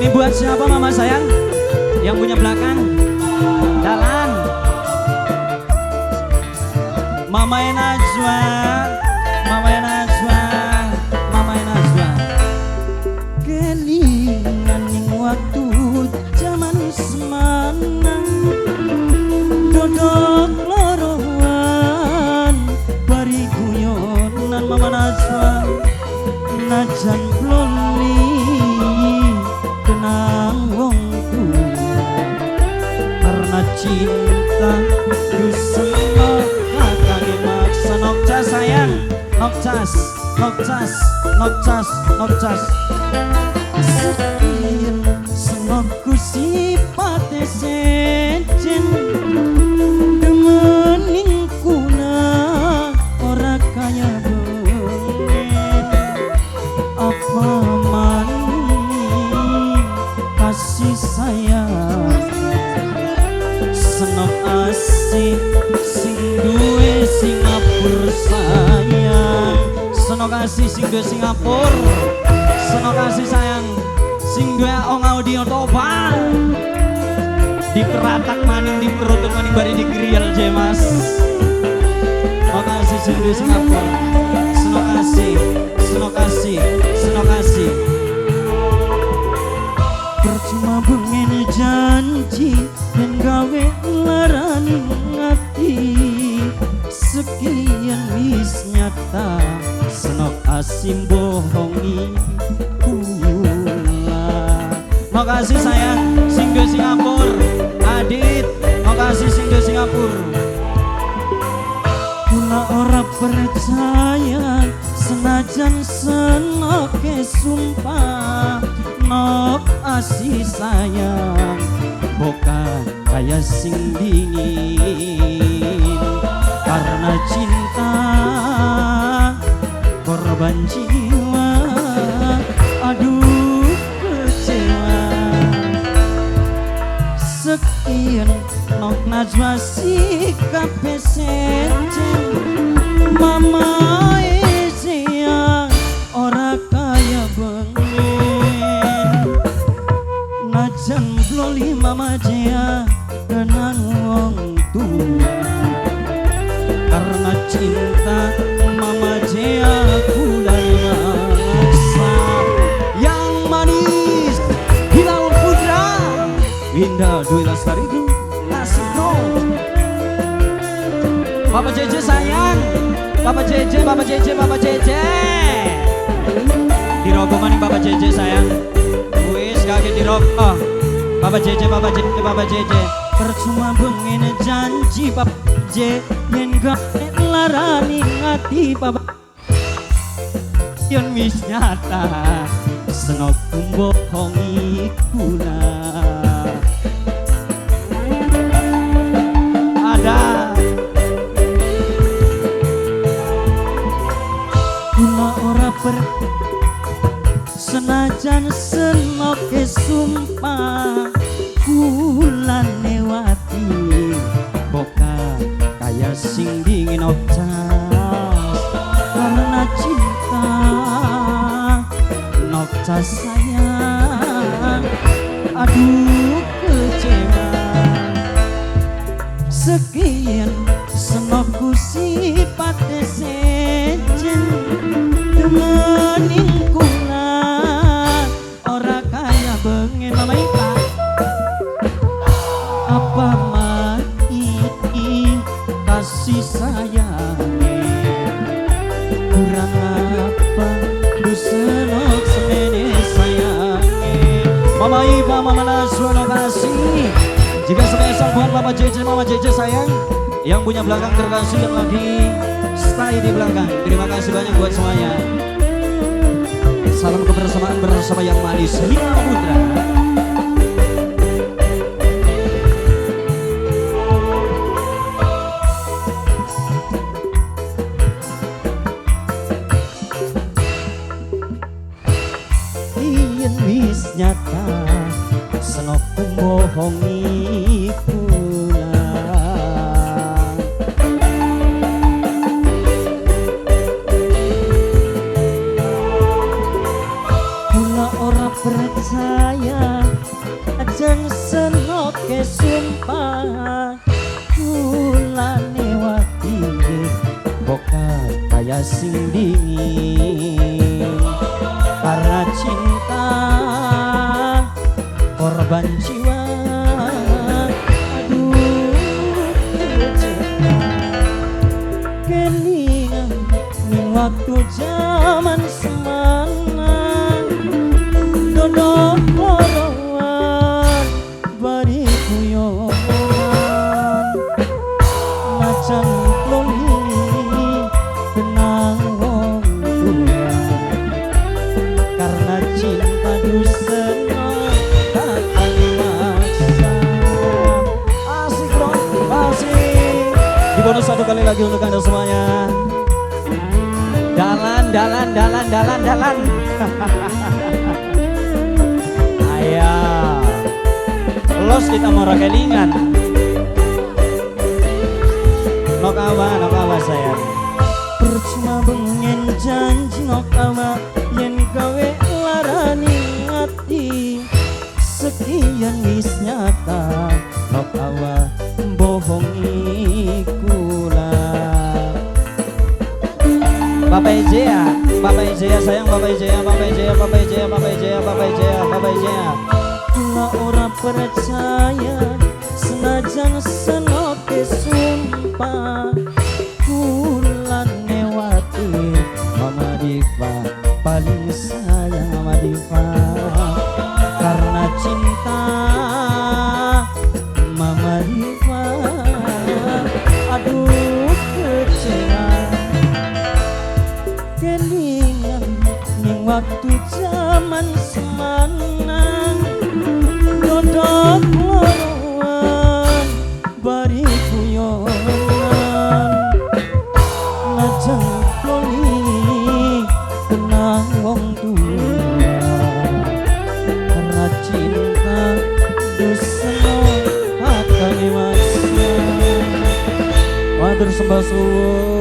Ini buat siapa mama sayang? Yang punya belakang dalan. Mama Najwa, Mama Najwa, Mama Najwa. Kelingan ning waktu jaman semana, dodok loroan bari guyonan Mama Najwa. Najan bloli kenang wong tua, karena cinta duseno kakane maksa. Nokcas sayang, nokcas, nokcas, nokcas, nokcas. Sekian senokku sipate sejen, demening kuna ora kaya bengen. Apa maning kasih sayang, senok asih sing duwe Singapura sayang. Senok asih sing duwe Singapura, senok asih sayang sing duwe Ong Audio Toba. Diperatak maning, diperutuk maning bari digriel je mas. Makasih sing duwe Singapura, senok asih, senok asih, senok asih. Percuma bengen janji yen gawe larani ngati, sekian wis nyata senok asim bohongi kula. Makasih sayang sing duwe Singapura, Adit. Makasih sing duwe Singapura. Kula ora percaya senajan senoke sumpah, nok asih sayang bukan kaya sing dingin. Karena cinta korban jiwa, aduh kecewa. Sekian nok Najwa sikap sejen, mama Ezia ora kaya bengen. Najan bloli mama Jea kenang wong tua, karena cinta mama Jea kula maksa. Yang manis Hilal Putra Winda Dwi Lestari kasih bro. Papa JJ sayang, Papa JJ, Papa JJ, Papa JJ. Dirokok maning Papa JJ sayang. Wis kaget dirokok. Papa JJ, Papa JJ, Papa JJ. Percuma bengen janji Papa J yen gawe larani ngati Papa. Yen wis nyata senok bohongi kula. Ada kula ora per senajan senoke sumpah kula newati boka kaya sing dingin nokcas. Karena cinta nokcas sayang, aduh kecewa. Sekian senokku sipate sejen, demening kula ora kaya bengen. Mama Ika apa mati kasih sayange, kurang apa dusenok semene sayange. Mama Iva, Mama Najwa kasih. Jika spesial buat Papa JJ, Mama JJ sayang, yang punya belakang terkasih yang lagi stay di belakang. Terima kasih banyak buat semuanya. Salam kebersamaan bersama yang manis Hilal Putra. Yen wis nyata senok bohongi kula. Kula ora percaya sing dingin. Karena cinta korban jiwa. Aduh kecewa kelingan ning waktu jaman semana dodok loroan bari guyonan macan loli kenang wong tua. Karena cinta dusena takkan maksa. Asik bro, asik. Di bonus satu kali lagi untuk anda semuanya. Dalan, dalan, dalan, dalan, dalan. Ayo. Los kita mau kelingan. Nok awa, nok awa sayang. Percuma bengen janji nok awa yen gawe larani ati. Sekian wis nyata nok awa bohongi kula. Bapak Ijaya, Bapak Ijaya sayang, Bapak Ijaya, Bapak Ijaya, Bapak Ijaya, Bapak Ijaya, Bapak Ijaya, Bapak Ijaya. Kula ora percaya senajan senoke sumpah. Kula newati Mama Diva paling sayang Mama Diva. Karena cinta Mama Diva. Aduh kecewa kelingan ning waktu jaman semana dodok loroan bari guyonan ngajeng loli kenang wong tua. Karena cinta duseno akan maksa. Matur sembah suwun.